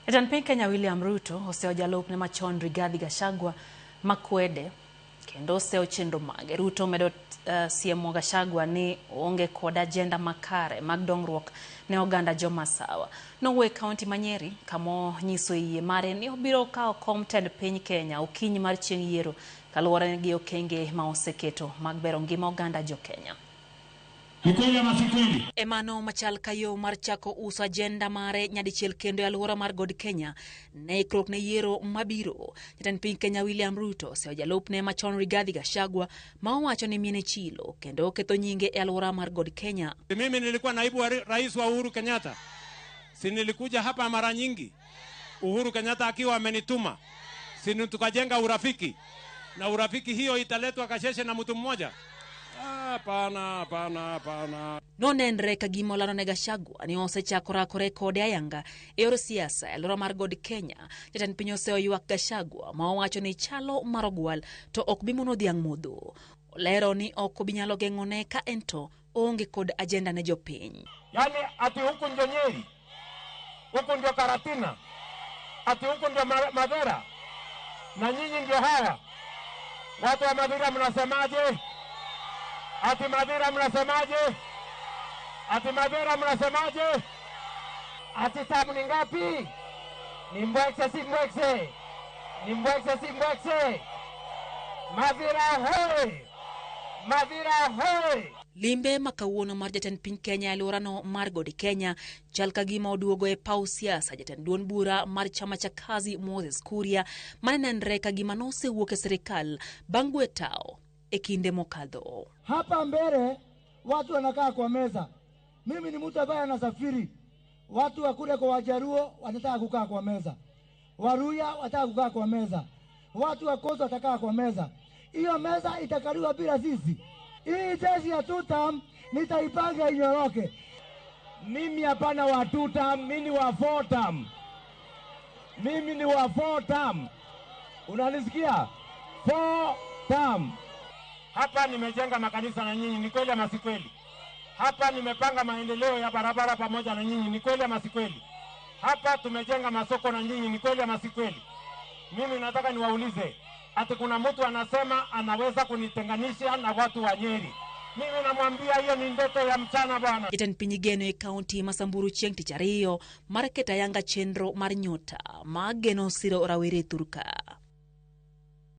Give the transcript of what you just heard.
Jatend piny Kenya William Ruto oseyo jalupne machon Rigathi Gachagua makwede kendo oseyo chenro mage. Ruto medo siemo Gachagua ni oonge kod ajenda makare mag dongruok ne oganda jomasawa. Nowuoyo e kaunti ma Nyeri kama onyiso yie mare ni obiro kawo kom tend piny Kenya okinyi mar chieng' yiero kaluwore gi okenge ma oseketo mag bero ngima oganda jo Kenya. Ni kweli ama si kweli? E mano machal ka yo mar chako uso ajenda mare nyadichiel kendo e alwora mar God Kenya ne ikruok ne yiero mabiro. Jatend piny Kenya William Ruto oseyo jalupne machon Rigathi Gachagua ma owacho ni mine chilo kendo oketho nyinge e alwora mar God Kenya. Mimi nilikuwa naibu wa rais wa Uhuru Kenyatta. Si nilikuja hapa mara nyingi. Uhuru Kenyatta akiwa amenituma. Si tukajenga urafiki. Na urafiki hiyo italetwa Kasheshe na mtu mmoja. Hapana, hapana, hapana. Nonenre ka gima olando ne Gachagua ni osechako rakore kode ayanga e yor siasa e alwora mar God Kenya. Jatend piny oseyo ywak Gachagua ma owacho ni chalo mar ogwal to ok bi mono dhiang' modho. Olero ni ok obi nyalo geng'one ka ento oonge kod ajenda ne jopiny. Yani ati huku ndio Nyeri, huku ndio Karatina, ati huku ndio Mathira, na nyinyi ndio haya. Watu wa Mathira mnasemaje? Ati Mathira mnasemaje? Ati Mathira mnasemaje? Ati tamu ni ngapi? Ni mbwekse si mbwekse? Ni mbwekse si mbwekse? Mathira hoi! Mathira hoi! Limbe ma kawuono mar jatend piny Kenya e alworano mar God Kenya chal ka gima oduogo e paw siasa jatend duond bura mar chama cha Kazi Moses Kuria mane nenre ka gima nosewuok e sirikal bang' gwe tao e kinde mokadho. Hapa mbele watu wanakaa kwa meza. Mimi ni mtu ambaye anasafiri. Watu wa kule kwa Wajaruo wanataka kukaa kwa meza. Waluhya wanataka kukaa kwa meza. Watu wa Coast watakaa kwa meza. Hiyo meza itakaliwa bila sisi. Hii jeshi ya tutam nitaipanga inyoroke. Mimi hapana wa tutam, mimi ni wa four term. Mimi ni wa four term. Unanisikia? Four term. Hapa nimejenga makanisa na nyinyi, ni kweli ama si kweli? Hapa nimepanga maendeleo ya barabara pamoja na nyinyi, ni kweli ama si kweli? Hapa tumejenga masoko na nyinyi, ni kweli ama si kweli? Mimi nataka niwaulize, ati kuna mtu anasema anaweza kunitenganisha na watu wa Nyeri. Mimi namwambia hiyo ni ndoto ya mchana bwana. Jatend piny igeno e kaunti ma Samburu chieng' tich ariyo mar keto ayanga chenro mar nyota ma geno siro rawere thurka.